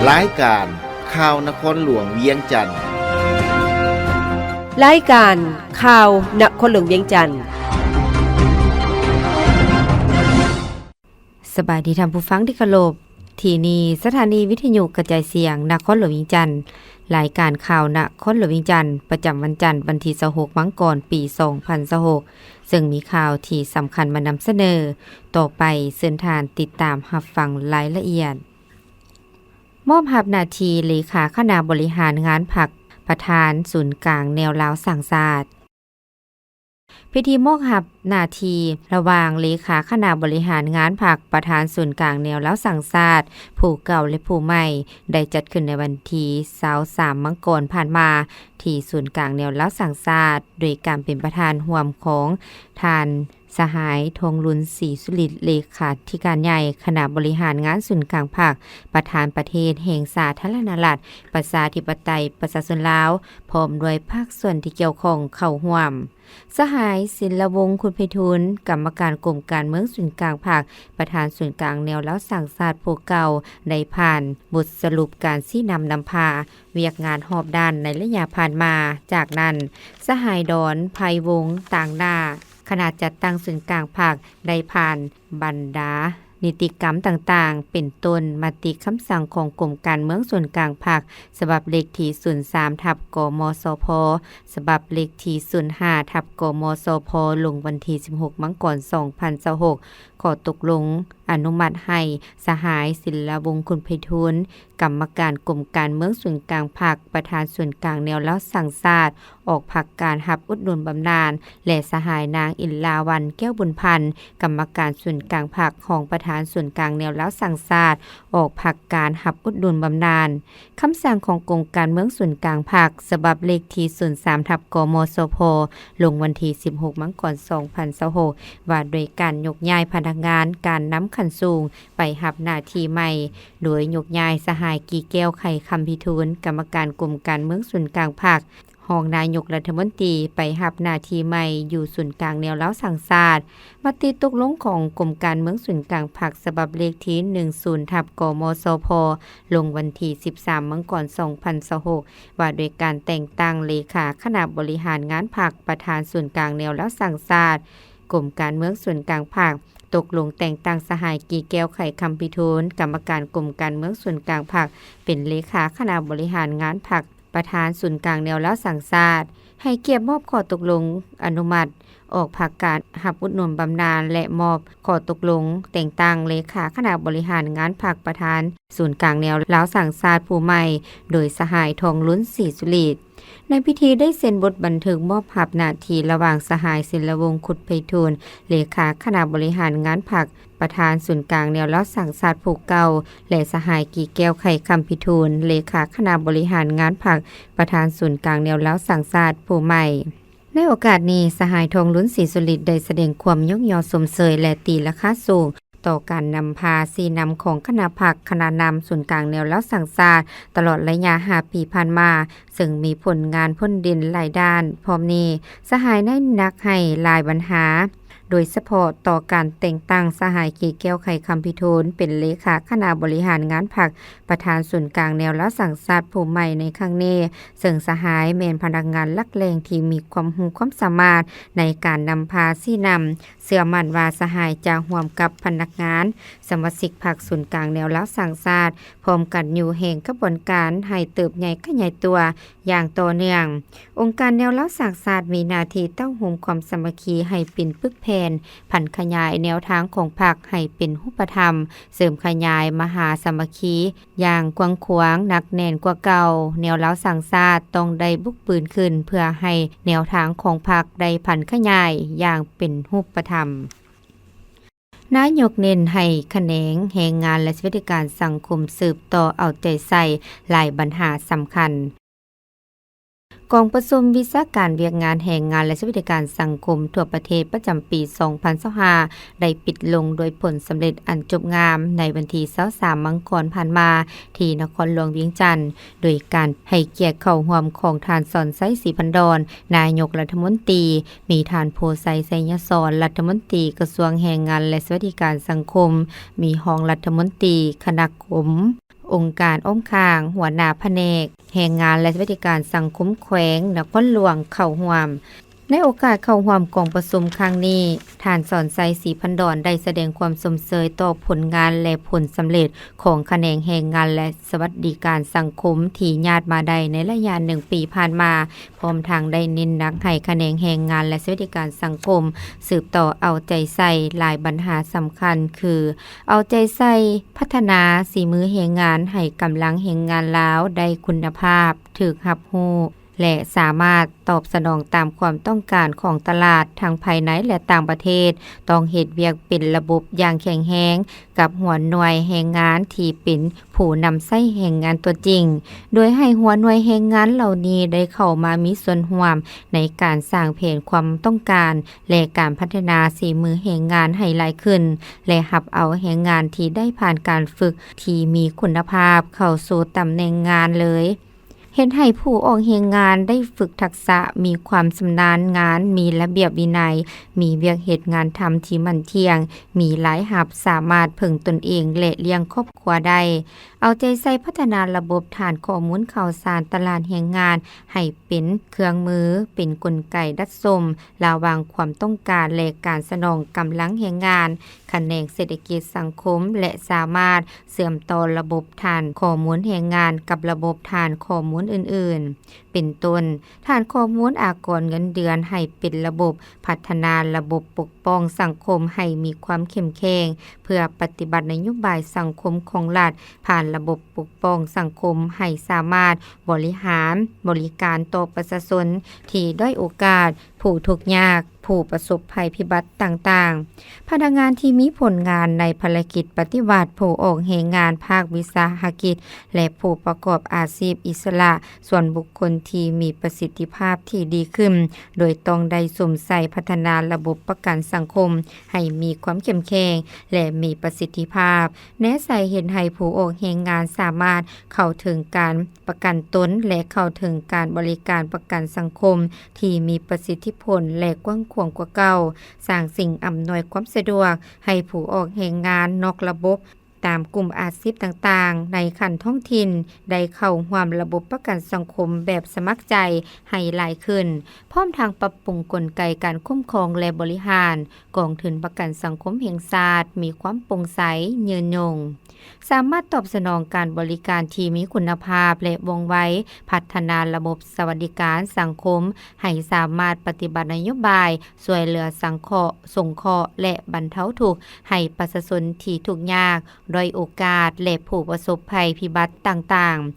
ລາຍການຂ່າວນະຄອນຫຼວງວຽງຈັນ. ລາຍການຂ່າວນະຄອນຫຼວງວຽງຈັນ. ສະບາຍດີທ່ານຜູ້ຟັງທີ່ເຄົາລົບ. ທີ່ນີ້ສະຖານີວິທະຍຸກະຈາຍສຽງນະຄອນຫຼວງວຽງຈັນ. ລາຍການຂ່າວນະຄອນຫຼວງວຽງຈັນ ປະຈຳວັນຈັນ ວັນທີຊາວຫົກ ມັງກອນ ປີສອງພັນຊາວຫົກ ເຊິ່ງມີຂ່າວທີ່ສຳຄັນມານຳສະເໜີ. ຕໍ່ໄປເຊີນທ່ານຕິດຕາມຮັບຟັງລາຍລະອຽດ. ມອບຮັບໜ້າທີ່ເລຂາຄະນະບໍລິຫານງານພັກ ປະທານສູນກາງແນວລາວສ້າງຊາດ. ພິທີມອບຮັບໜ້າທີ່ລະຫວ່າງເລຂາຄະນະບໍລິຫານງານພັກ ປະທານສູນກາງແນວລາວສ້າງຊາດ ຜູ້ເກົ່າ ແລະ ຜູ້ໃໝ່ ໄດ້ຈັດຂຶ້ນໃນວັນທີຊາວສາມ ມັງກອນ ຜ່ານມາ ທີ່ສູນກາງແນວລາວສ້າງຊາດ ໂດຍການເປັນປະທານຮ່ວມຂອງທ່ານ ສະຫາຍ ທອງລຸນ ສີສຸລິດ ເລຂາທິການໃຫຍ່ຄະນະບໍລິຫານງານສູນກາງພັກ, ປະທານປະເທດແຫ່ງສາທາລະນະລັດ ປະຊາທິປະໄຕ ປະຊາຊົນລາວ ພ້ອມດ້ວຍພາກສ່ວນທີ່ກ່ຽວຂ້ອງເຂົ້າຮ່ວມ. ສະຫາຍ ສິນລະວົງ ຄຸນໄພທູນ ກຳມະການກົມການເມືອງສູນກາງພັກ, ປະທານສູນກາງແນວລາວສ້າງຊາດຜູ້ເກົ່າ ໄດ້ຜ່ານບົດສະຫຼຸບການຊີ້ນຳນຳພາວຽກງານຮອບດ້ານໃນໄລຍະຜ່ານມາ. ຈາກນັ້ນ, ສະຫາຍ ດອນ ໄພວົງ ຕາງໜ້າ ຄະນະຈັດຕັ້ງສູນກາງພັກ ໄດ້ຜ່ານບັນດານິຕິກຳຕ່າງໆ ເປັນຕົ້ນມະຕິຄຳສັ່ງຂອງກົມການເມືອງສູນກາງພັກ ສະບັບເລກທີສູນສາມ ທັບ ກມສພ, ສະບັບເລກທີສູນຫ້າ ທັບ ກມສພ ລົງວັນທີສິບຫົກ ມັງກອນ ສອງພັນຊາວຫົກ ຂໍ້ຕົກລົງອະນຸມັດໃຫ້ສະຫາຍ ສິນລະວົງ ຄຸນໄພທູນ ກຳມະການກົມການເມືອງສູນກາງພັກ, ປະທານສູນກາງແນວລາວສ້າງຊາດ ອອກພັກການຮັບອຸດໜູນບຳນານ ແລະ ສະຫາຍ ນາງ ອິນລາວັນ ແກ້ວບຸນພັນ ກຳມະການສູນກາງພັກ, ຮອງປະທານສູນກາງແນວລາວສ້າງຊາດ ອອກພັກການຮັບອຸດໜູນບຳນານ. ຄຳສັ່ງຂອງກົມການເມືອງສູນກາງພັກ ສະບັບເລກທີສູນສາມ ທັບ ກມສພ ລົງວັນທີສິບຫົກ ມັງກອນ ສອງພັນຊາວຫົກ ວ່າດ້ວຍການຍົກຍ້າຍພະນັກງານການນຳຂັ້ນສູງໄປຮັບໜ້າທີ່ໃໝ່, ໂດຍຍົກຍ້າຍສະຫາຍ ກີແກ້ວ ໄຂຄຳພິທູນ ກຳມະການກົມການເມືອງສູນກາງພັກ, ຮອງນາຍົກລັດຖະມົນຕີ ໄປຮັບໜ້າທີ່ໃໝ່ຢູ່ສູນກາງແນວລາວສ້າງຊາດ. ມະຕິຕົກລົງຂອງກົມການເມືອງສູນກາງພັກ ສະບັບເລກທີໜຶ່ງສູນ ທັບ ກມສພ ລົງວັນທີສິບສາມ ມັງກອນ ສອງພັນຊາວຫົກ ວ່າດ້ວຍການແຕ່ງຕັ້ງເລຂາຄະນະບໍລິຫານງານພັກ ປະທານສູນກາງແນວລາວສ້າງຊາດ. ກົມການເມືອງສູນກາງພັກ ຕົກລົງແຕ່ງຕັ້ງສະຫາຍ ກີແກ້ວ ໄຂຄຳພິທູນ ກຳມະການກົມການເມືອງສູນກາງພັກ ເປັນເລຂາຄະນະບໍລິຫານງານພັກ ປະທານສູນກາງແນວລາວສ້າງຊາດ, ໃຫ້ກຽດມອບຂໍ້ຕົກລົງອະນຸມັດອອກພັກການຮັບອຸດໜູນບຳນານ ແລະ ມອບຂໍ້ຕົກລົງແຕ່ງຕັ້ງເລຂາຄະນະບໍລິຫານງານພັກ ປະທານສູນກາງແນວລາວສ້າງຊາດຜູ້ໃໝ່ ໂດຍສະຫາຍ ທອງລຸນ ສີສຸລິດ. ໃນພິທີໄດ້ເຊັນບົດບັນທຶກມອບຮັບໜ້າທີ່ລະຫວ່າງສະຫາຍ ສິນລະວົງ ຄຸດໄພທູນ ເລຂາຄະນະບໍລິຫານງານພັກ ປະທານສູນກາງແນວລາວສ້າງຊາດຜູ້ເກົ່າ ແລະ ສະຫາຍ ກີແກ້ວ ໄຂຄຳພິທູນ ເລຂາຄະນະບໍລິຫານງານພັກ ປະທານສູນກາງແນວລາວສ້າງຊາດຜູ້ໃໝ່. ໃນໂອກາດນີ້, ສະຫາຍ ທອງລຸນ ສີສຸລິດ ໄດ້ສະແດງຄວາມຍົກຍໍຊົມເຊີຍ ແລະ ຕີລາຄາສູງຕໍ່ການນຳພາຊີ້ນຳຂອງຄະນະພັກ, ຄະນະນຳສູນກາງແນວລາວສ້າງຊາດ ຕະຫຼອດໄລຍະຫ້າປີຜ່ານມາ, ເຊິ່ງມີຜົນງານພົ້ນເດັ່ນຫຼາຍດ້ານ. ພ້ອມນີ້, ສະຫາຍໄດ້ໜັກໃຫ້ຫຼາຍບັນຫາ, ໂດຍສະເພາະຕໍ່ການແຕ່ງຕັ້ງສະຫາຍ ກີແກ້ວ ໄຂຄຳພິທູນ ເປັນເລຂາຄະນະບໍລິຫານງານພັກ ປະທານສູນກາງແນວລາວສ້າງຊາດຜູ້ໃໝ່ໃນຄັ້ງນີ້, ເຊິ່ງສະຫາຍແມ່ນພະນັກງານຫຼັກແຫຼ່ງທີ່ມີຄວາມຮູ້ຄວາມສາມາດໃນການນຳພາຊີ້ນຳ. ເຊື່ອໝັ້ນວ່າສະຫາຍຈະຮ່ວມກັບພະນັກງານ, ສະມາຊິກພັກສູນກາງແນວລາວສ້າງຊາດ ພ້ອມກັນຢູ່ແຫ່ງຂະບວນການໃຫ້ເຕີບໃຫຍ່ຂະຫຍາຍຕົວຢ່າງຕໍ່ເນື່ອງ. ອົງການແນວລາວສ້າງຊາດມີໜ້າທີ່ເຕົ້າໂຮມຄວາມສາມັກຄີໃຫ້ເປັນປຶກແຜ່ນ, ຜັນຂະຫຍາຍແນວທາງຂອງພັກໃຫ້ເປັນຮູບປະທຳ, ເສີມຂະຫຍາຍມະຫາສາມັກຄີຢ່າງກວ້າງຂວາງ, ໜັກແໜ້ນກວ່າເກົ່າ. ແນວລາວສ້າງຊາດຕ້ອງໄດ້ບຸກບືນຂຶ້ນ ເພື່ອໃຫ້ແນວທາງຂອງພັກໄດ້ຜັນຂະຫຍາຍຢ່າງເປັນຮູບປະທຳ. ນາຍົກເນັ້ນໃຫ້ຂະແໜງແຮງງານ ແລະ ສະຫວັດດີການສັງຄົມສືບຕໍ່ເອົາໃຈໃສ່ຫຼາຍບັນຫາສຳຄັນ. ກອງປະຊຸມວິຊາການວຽກງານແຮງງານ ແລະ ສະຫວັດດີການສັງຄົມທົ່ວປະເທດປະຈຳປີສອງພັນຊາວຫ້າ ໄດ້ປິດລົງດ້ວຍຜົນສຳເລັດອັນຈົບງາມໃນວັນທີຊາວສາມ ມັງກອນ ຜ່ານມາ ທີ່ນະຄອນຫຼວງວຽງຈັນ, ໂດຍການໃຫ້ກຽດເຂົ້າຮ່ວມຂອງທ່ານ ສອນໄຊ ສີພັນດອນ ນາຍົກລັດຖະມົນຕີ, ມີທ່ານ ໂພໄຊ ໄຊຍະສອນ ລັດຖະມົນຕີກະຊວງແຮງງານ ແລະ ສະຫວັດດີການສັງຄົມ, ມີຮອງລັດຖະມົນຕີ, ຄະນະກົມ ອົງການອ້ອມຂ້າງ, ຫົວໜ້າພະແນກແຮງງານ ແລະ ສະຫວັດດີການສັງຄົມແຂວງນະຄອນຫຼວງເຂົ້າຮ່ວມ. ໃນໂອກາດເຂົ້າຮ່ວມກອງປະຊຸມຄັ້ງນີ້, ທ່ານ ສອນໄຊ ສີພັນດອນ ໄດ້ສະແດງຄວາມຊົມເຊີຍຕໍ່ຜົນງານ ແລະ ຜົນສຳເລັດຂອງຂະແໜງແຮງງານ ແລະ ສະຫວັດດີການສັງຄົມທີ່ຍາດມາໄດ້ໃນໄລຍະໜຶ່ງປີຜ່ານມາ, ພ້ອມທັງໄດ້ເນັ້ນໜັກໃຫ້ຂະແໜງແຮງງານ ແລະ ສະຫວັດດີການສັງຄົມສືບຕໍ່ເອົາໃຈໃສ່ຫຼາຍບັນຫາສຳຄັນ ຄື ເອົາໃຈໃສ່ພັດທະນາສີມືແຮງງານໃຫ້ກຳລັງແຮງງານລາວໄດ້ຄຸນນະພາບ, ຖືກຮັບຮູ້ ແລະ ສາມາດຕອບສະໜອງຕາມຄວາມຕ້ອງການຂອງຕະຫຼາດທັງພາຍໃນ ແລະ ຕ່າງປະເທດ, ຕ້ອງເຮັດວຽກເປັນລະບົບຢ່າງແຂງແຮງກັບຫົວໜ່ວຍແຮງງານທີ່ເປັນຜູ້ນຳໃຊ້ແຮງງານຕົວຈິງ, ໂດຍໃຫ້ຫົວໜ່ວຍແຮງງານເຫຼົ່ານີ້ໄດ້ເຂົ້າມາມີສ່ວນຮ່ວມໃນການສ້າງແຜນຄວາມຕ້ອງການ ແລະ ການພັດທະນາສີມືແຮງງານໃຫ້ຫຼາຍຂຶ້ນ ແລະ ຮັບເອົາແຮງງານທີ່ໄດ້ຜ່ານການຝຶກທີ່ມີຄຸນນະພາບເຂົ້າສູ່ຕຳແໜ່ງງານເລີຍ. ເຮັດໃຫ້ຜູ້ອອກແຮງງານໄດ້ຝຶກທັກສະ, ມີຄວາມຊຳນານງານ, ມີລະບຽບວິໄນ, ມີວຽກເຮັດງານທຳທີ່ໝັ້ນທ່ຽງ, ມີລາຍຮັບ, ສາມາດເພິ່ງຕົນເອງ ແລະ ລ້ຽງຄອບຄົວໄດ້. ເອົາໃຈໃສ່ພັດທະນາລະບົບຖານຂໍ້ມູນຂ່າວສານຕະຫຼາດແຮງງານໃຫ້ເປັນເຄື່ອງມື, ເປັນກົນໄກດັດສົມລະຫວ່າງຄວາມຕ້ອງການ ແລະ ການສະໜອງກຳລັງແຮງງານ, ຂະແໜງເສດຖະກິດສັງຄົມ ແລະ ສາມາດເຊື່ອມຕໍ່ລະບົບຖານຂໍ້ມູນແຮງງານກັບລະບົບຖານຂໍ້ມູນອື່ນໆ ເປັນຕົ້ນ ຖານຂໍ້ມູນອາກອນເງິນເດືອນໃຫ້ເປັນລະບົບ, ພັດທະນາລະບົບປົກປ້ອງສັງຄົມໃຫ້ມີຄວາມເຂັ້ມແຂງ ເພື່ອປະຕິບັດນະໂຍບາຍສັງຄົມຂອງລັດ ຜ່ານລະບົບປົກປ້ອງສັງຄົມໃຫ້ສາມາດບໍລິຫານບໍລິການຕໍ່ປະຊາຊົນທີ່ດ້ອຍໂອກາດ, ຜູ້ທຸກຍາກ, ຜູ້ປະສົບໄພພິບັດຕ່າງໆ. ພະນັກງານທີ່ມີຜົນງານໃນພາລະກິດປະຕິວັດຜູ້ອອກແຮງງານພາກວິສາຫະກິດ ແລະ ຜູ້ປະກອບອາຊີບອິດສະຫຼະ ສ່ວນບຸກຄົນທີ່ມີປະສິດທິພາບທີ່ດີຂຶ້ນ, ໂດຍຕ້ອງໄດ້ສຸມໃສ່ພັດທະນາລະບົບປະກັນສັງຄົມໃຫ້ມີຄວາມເຂັ້ມແຂງ ແລະ ມີປະສິດທິພາບ, ແນໃສ່ເຮັດໃຫ້ຜູ້ອອກແຮງງານສາມາດເຂົ້າເຖິງການປະກັນຕົນ ແລະ ເຂົ້າເຖິງການບໍລິການປະກັນສັງຄົມທີ່ມີປະສິດທິຜົນ ແລະ ກວ້າງຂວາງກວ່າເກົ່າ, ສ້າງສິ່ງອຳນວຍຄວາມສະດວກໃຫ້ຜູ້ອອກແຮງງານນອກລະບົບ ຕາມກຸ່ມອາຊີບຕ່າງໆໃນຂັ້ນທ້ອງຖິ່ນ ໄດ້ເຂົ້າຮ່ວມລະບົບປະກັນສັງຄົມແບບສະໝັກໃຈໃຫ້ຫຼາຍຂຶ້ນ, ພ້ອມທັງປັບປຸງກົນໄກການຄຸ້ມຄອງ ແລະ ບໍລິຫານກອງທຶນປະກັນສັງຄົມແຫ່ງຊາດມີຄວາມໂປ່ງໃສ, ຍືນຍົງ, ສາມາດຕອບສະໜອງການບໍລິການທີ່ມີຄຸນນະພາບ ແລະ ວ່ອງໄວ, ພັດທະນາລະບົບສະຫວັດດີການສັງຄົມໃຫ້ສາມາດປະຕິບັດນະໂຍບາຍ ຊ່ວຍເຫຼືອສັງເຄາະ ສົງເຄາະ ແລະ ບັນເທົາທຸກໃຫ້ປະຊາຊົນທີ່ທຸກຍາກ, ດ້ອຍໂອກາດ ແລະ ຜູ້ປະສົບໄພພິບັດຕ່າງໆ,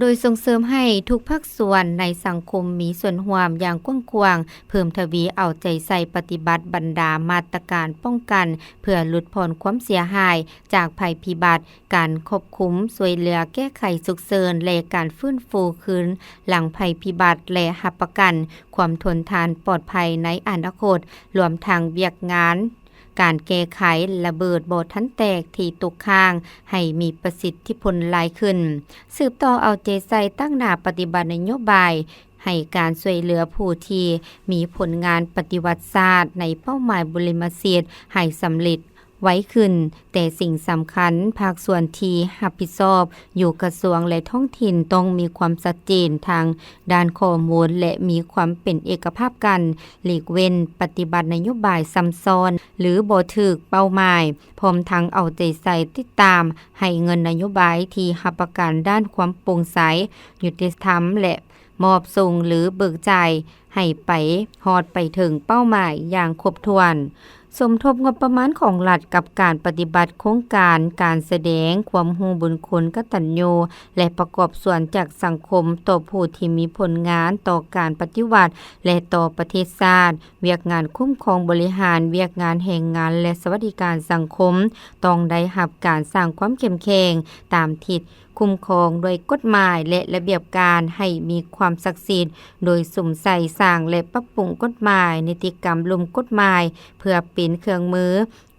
ໂດຍສົ່ງເສີມໃຫ້ທຸກພາກສ່ວນໃນສັງຄົມມີສ່ວນຮ່ວມຢ່າງກວ້າງຂວາງ, ເພີ່ມທະວີເອົາໃຈໃສ່ປະຕິບັດບັນດາມາດຕະການປ້ອງກັນ ເພື່ອຫຼຸດຜ່ອນຄວາມເສຍຫາຍຈາກໄພພິບັດ, ການຄວບຄຸມ, ຊ່ວຍເຫຼືອແກ້ໄຂສຸກເສີນ ແລະ ການຟື້ນຟູຄືນຫຼັງໄພພິບັດ ແລະ ຮັບປະກັນຄວາມທົນທານປອດໄພໃນອະນາຄົດ, ລວມທັງວຽກງານການແກ້ໄຂລະເບີດບໍ່ທັນແຕກທີ່ຕົກຄ້າງໃຫ້ມີປະສິດທິຜົນຫຼາຍຂຶ້ນ. ສືບຕໍ່ເອົາໃຈໃສ່ຕັ້ງໜ້າປະຕິບັດນະໂຍບາຍໃຫ້ການຊ່ວຍເຫຼືອຜູ້ທີ່ມີຜົນງານປະຕິວັດຊາດໃນເປົ້າໝາຍບຸລິມະສິດໃຫ້ສຳເລັດ ໄວຂຶ້ນ, ແຕ່ສິ່ງສຳຄັນ, ພາກສ່ວນທີ່ຮັບຜິດຊອບຢູ່ກະຊວງ ແລະ ທ້ອງຖິ່ນຕ້ອງມີຄວາມຊັດເຈນທາງດ້ານຂໍ້ມູນ ແລະ ມີຄວາມເປັນເອກະພາບກັນ, ຫຼີກເວັ້ນປະຕິບັດນະໂຍບາຍຊ້ຳຊ້ອນ ຫຼື ບໍ່ຖືກເປົ້າໝາຍ, ພ້ອມທັງເອົາໃຈໃສ່ຕິດຕາມໃຫ້ເງິນນະໂຍບາຍທີ່ຮັບປະກັນດ້ານຄວາມໂປ່ງໃສ, ຍຸຕິທຳ ແລະ ມອບສົ່ງ ຫຼື ເບີກຈ່າຍໃຫ້ໄປຮອດໄປເຖິງເປົ້າໝາຍຢ່າງຄົບຖ້ວນ. ສົມທົບງົບປະມານຂອງລັດກັບການປະຕິບັດໂຄງການການສະແດງຄວາມຮູ້ບຸນຄຸນກະຕັນຍູ ແລະ ປະກອບສ່ວນຈາກສັງຄົມຕໍ່ຜູ້ທີ່ມີຜົນງານຕໍ່ການປະຕິວັດ ແລະ ຕໍ່ປະເທດຊາດ, ວຽກງານຄຸ້ມຄອງບໍລິຫານ, ວຽກງານແຮງງານ ແລະ ສະຫວັດດີການສັງຄົມ ຕ້ອງໄດ້ຮັບການສ້າງຄວາມເຂັ້ມແຂງຕາມທິດ ຄຸ້ມຄອງດ້ວຍກົດໝາຍ ແລະ ລະບຽບການໃຫ້ມີຄວາມສັກສິດ, ໂດຍສຸມໃສ່ສ້າງ ແລະ ປັບປຸງກົດໝາຍ, ນິຕິກຳລຸ່ມກົດໝາຍ ເພື່ອເປັນເຄື່ອງມື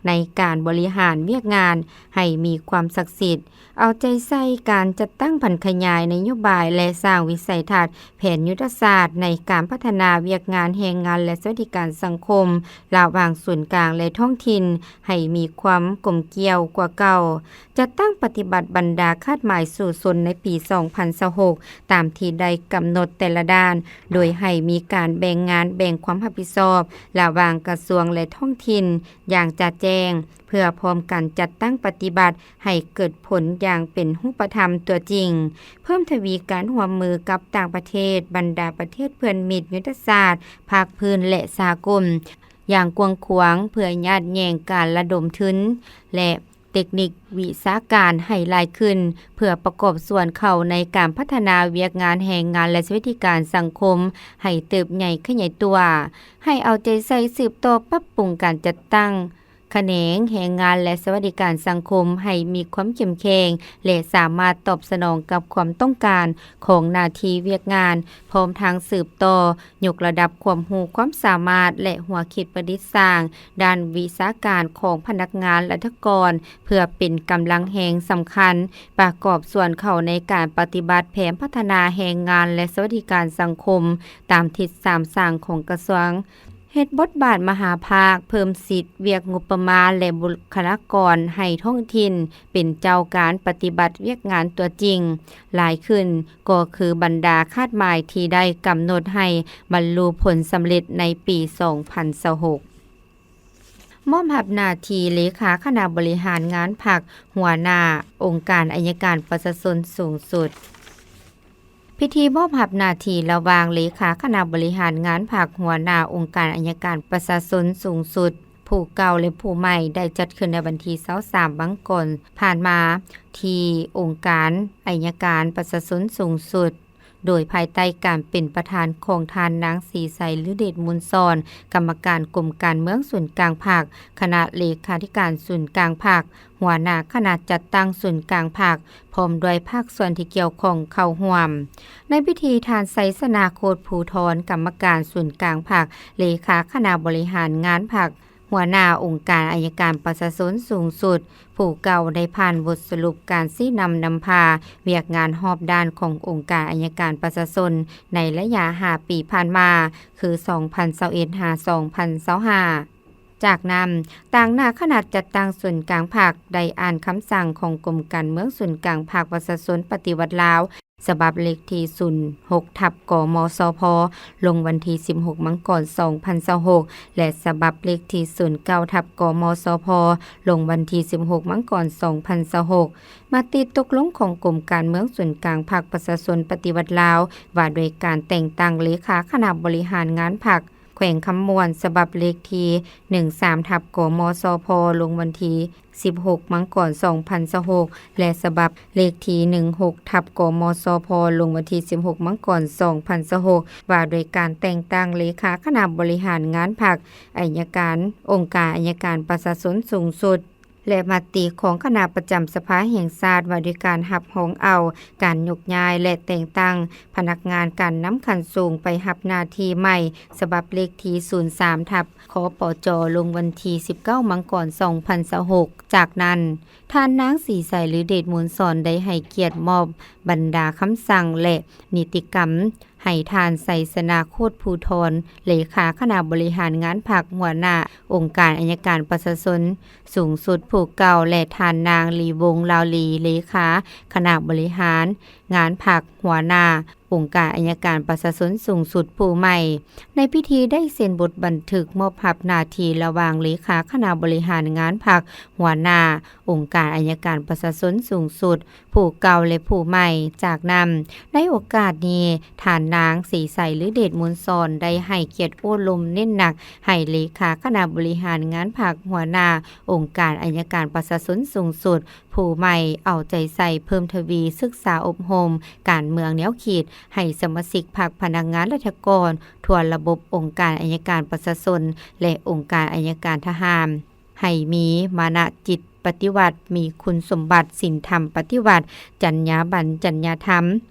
ໃນການບໍລິຫານວຽກງານໃຫ້ມີຄວາມສັກສິດ, ເອົາໃຈໃສ່ການຈັດຕັ້ງຜັນຂະຫຍາຍນະໂຍບາຍ ແລະ ສ້າງວິໄສທັດແຜນຍຸດທະສາດໃນການພັດທະນາວຽກງານແຮງງານ ແລະ ສະຫວັດດີການສັງຄົມ ລະຫວ່າງສູນກາງ ແລະ ທ້ອງຖິ່ນ ໃຫ້ມີຄວາມກົມກ່ຽວກວ່າເກົ່າ, ຈັດຕັ້ງປະຕິບັດບັນດາຄາດໝາຍສູ້ຊົນໃນປີສອງພັນຊາວຫົກ ຕາມທີ່ໄດ້ກຳນົດແຕ່ລະດ້ານ, ໂດຍໃຫ້ມີການແບ່ງງານແບ່ງຄວາມຮັບຜິດຊອບລະຫວ່າງກະຊວງ ແລະ ທ້ອງຖິ່ນຢ່າງຈະແຈ້ງ, ເພື່ອພ້ອມກັນຈັດຕັ້ງປະຕິບັດໃຫ້ເກີດຜົນຢ່າງເປັນຮູບປະທຳຕົວຈິງ, ເພີ່ມທະວີການຮ່ວມມືກັບຕ່າງປະເທດ, ບັນດາປະເທດເພື່ອນມິດຍຸດທະສາດ ພາກພື້ນ ແລະ ສາກົນ ຢ່າງກວ້າງຂວາງ ເພື່ອຍາດແຍ່ງການລະດົມທຶນ ແລະ ເຕັກນິກວິຊາການໃຫ້ຫຼາຍຂຶ້ນ ເພື່ອປະກອບສ່ວນເຂົ້າໃນການພັດທະນາວຽກງານແຮງງານ ແລະ ສະຫວັດດີການສັງຄົມໃຫ້ເຕີບໃຫຍ່ຂະຫຍາຍຕົວ. ໃຫ້ເອົາໃຈໃສ່ສືບຕໍ່ປັບປຸງການຈັດຕັ້ງຂະແໜງແຮງງານ ແລະ ສະຫວັດດີການສັງຄົມໃຫ້ມີຄວາມເຂັ້ມແຂງ ແລະ ສາມາດຕອບສະໜອງກັບຄວາມຕ້ອງການຂອງໜ້າທີ່ວຽກງານ, ພ້ອມທັງສືບຕໍ່ຍົກລະດັບຄວາມຮູ້ຄວາມສາມາດ ແລະ ຫົວຄິດປະດິດສ້າງດ້ານວິຊາການຂອງພະນັກງານລັດຖະກອນ ເພື່ອເປັນກຳລັງແຮງສຳຄັນ ປະກອບສ່ວນເຂົ້າໃນການປະຕິບັດແຜນພັດທະນາແຮງງານ ແລະ ສະຫວັດດີການສັງຄົມ ຕາມທິດສາມສ້າງຂອງກະຊວງ, ເຮັດບົດບາດມະຫາພາກ, ເພີ່ມສິດວຽກງົບປະມານ ແລະ ບຸກຄະລາກອນໃຫ້ທ້ອງຖິ່ນເປັນເຈົ້າການປະຕິບັດວຽກງານຕົວຈິງຫຼາຍຂຶ້ນ, ກໍຄືບັນດາຄາດໝາຍທີ່ໄດ້ກຳນົດໃຫ້ບັນລຸຜົນສຳເລັດໃນປີສອງພັນຊາວຫົກ. ມອບຮັບໜ້າທີ່ເລຂາຄະນະບໍລິຫານງານພັກ, ຫົວໜ້າອົງການໄອຍະການປະຊາຊົນສູງສຸດ. ພິທີມອບຮັບໜ້າທີ່ລະຫວ່າງເລຂາຄະນະບໍລິຫານງານພັກ, ຫົວໜ້າອົງການໄອຍະການປະຊາຊົນສູງສຸດຜູ້ເກົ່າ ແລະ ຜູ້ໃໝ່ ໄດ້ຈັດຂຶ້ນໃນວັນທີຊາວສາມ ມັງກອນຜ່ານມາ ທີ່ອົງການໄອຍະການປະຊາຊົນສູງສຸດ, ໂດຍພາຍໃຕ້ການເປັນປະທານຂອງທ່ານນາງ ສີໄຊ ລືເດດມູນສອນ, ກຳມະການກົມການເມືອງສູນກາງພັກ, ຄະນະເລຂາທິການສູນກາງພັກ, ຫົວໜ້າຄະນະຈັດຕັ້ງສູນກາງພັກ, ພ້ອມດ້ວຍພາກສ່ວນທີ່ກ່ຽວຂ້ອງເຂົ້າຮ່ວມ. ໃນພິທີ, ທ່ານ ໄຊຊະນາ ໂຄດພູທອນ, ກຳມະການສູນກາງພັກ, ເລຂາຄະນະບໍລິຫານງານພັກ, ຫົວໜ້າອົງການໄອຍະການປະຊາຊົນສູງສຸດ ຜູ້ເກົ່າ ໄດ້ຜ່ານບົດສະຫຼຸບການຊີ້ນຳນຳພາວຽກງານຮອບດ້ານຂອງອົງການໄອຍະການປະຊາຊົນໃນໄລຍະຫ້າປີຜ່ານມາ, ຄື ສອງພັນຊາວເອັດ ຫາ ສອງພັນຊາວຫ້າ. ຈາກນັ້ນ, ຕາງໜ້າຄະນະຈັດຕັ້ງສູນກາງພັກ ໄດ້ອ່ານຄຳສັ່ງຂອງກົມການເມືອງສູນກາງພັກປະຊາຊົນປະຕິວັດລາວ ສະບັບເລກທີສູນຫົກ ທັບ ກມສພ ລົງວັນທີສິບຫົກ ມັງກອນ ສອງພັນຊາວຫົກ ແລະ ສະບັບເລກທີສູນເກົ້າ ທັບ ກມສພ ລົງວັນທີສິບຫົກ ມັງກອນ ສອງພັນຊາວຫົກ, ມະຕິຕົກລົງຂອງກົມການເມືອງສູນກາງພັກປະຊາຊົນປະຕິວັດລາວ ວ່າດ້ວຍການແຕ່ງຕັ້ງເລຂາຄະນະບໍລິຫານງານພັກ ແຂວງຄຳມ່ວນ ສະບັບເລກທີໜຶ່ງສາມ ທັບ ກມສພ ລົງວັນທີສິບຫົກ ມັງກອນ ສອງພັນຊາວຫົກ ແລະ ສະບັບເລກທີໜຶ່ງຫົກ ທັບ ກມສພ ລົງວັນທີສິບຫົກ ມັງກອນ ສອງພັນຊາວຫົກ ວ່າດ້ວຍການແຕ່ງຕັ້ງເລຂາຄະນະບໍລິຫານງານພັກ ໄອຍະການ ອົງການໄອຍະການປະຊາຊົນສູງສຸດ ແລະ ມະຕິຂອງຄະນະປະຈຳສະພາແຫ່ງຊາດ ວ່າດ້ວຍການຮັບຮອງເອົາການຍົກຍ້າຍ ແລະ ແຕ່ງຕັ້ງພະນັກງານການນຳຂັ້ນສູງໄປຮັບໜ້າທີ່ໃໝ່ ສະບັບເລກທີສູນສາມ ທັບ ຄປຈ ລົງວັນທີສິບເກົ້າ ມັງກອນ ສອງພັນຊາວຫົກ. ຈາກນັ້ນ, ທ່ານນາງ ສີໄຊ ລືເດດມູນສອນ ໄດ້ໃຫ້ກຽດມອບບັນດາຄຳສັ່ງ ແລະ ນິຕິກຳ ໃຫ້ທ່ານ ໄຊຊະນາ ໂຄດພູທອນ, ເລຂາຄະນະບໍລິຫານງານພັກ, ຫົວໜ້າອົງການໄອຍະການປະຊາຊົນສູງສຸດຜູ້ເກົ່າ ແລະ ທ່ານນາງ ລີວົງ ລາວລີ, ເລຂາຄະນະບໍລິຫານງານພັກ, ຫົວໜ້າອົງການໄອຍະການປະຊາຊົນສູງສຸດຜູ້ໃໝ່. ໃນພິທີໄດ້ເຊັນບົດບັນທຶກມອບຮັບໜ້າທີ່ລະຫວ່າງເລຂາຄະນະບໍລິຫານງານພັກ, ຫົວໜ້າອົງການໄອຍະການປະຊາຊົນສູງສຸດ ຜູ້ເກົ່າ ແລະ ຜູ້ໃໝ່. ຈາກນັ້ນ, ໃນໂອກາດນີ້, ທ່ານນາງ ສີໄຊ ລືເດດມູນສອນ ໄດ້ໃຫ້ກຽດໂອ້ລົມເນັ້ນໜັກໃຫ້ເລຂາຄະນະບໍລິຫານງານພັກ, ຫົວໜ້າອົງການໄອຍະການປະຊາຊົນສູງສຸດ ຜູ້ໃໝ່ ເອົາໃຈໃສ່ເພີ່ມທະວີສຶກສາອົບຮົມການເມືອງແນວຄິດໃຫ້ສະມາຊິກພັກ, ພະນັກງານລັດຖະກອນທົ່ວລະບົບອົງການໄອຍະການປະຊາຊົນ ແລະ ອົງການໄອຍະການທະຫານ ໃຫ້ມີມານະຈິດປະຕິວັດ, ມີຄຸນສົມບັດສິນທຳປະຕິວັດ, ຈັນຍາບັນ, ຈັນຍາທຳ,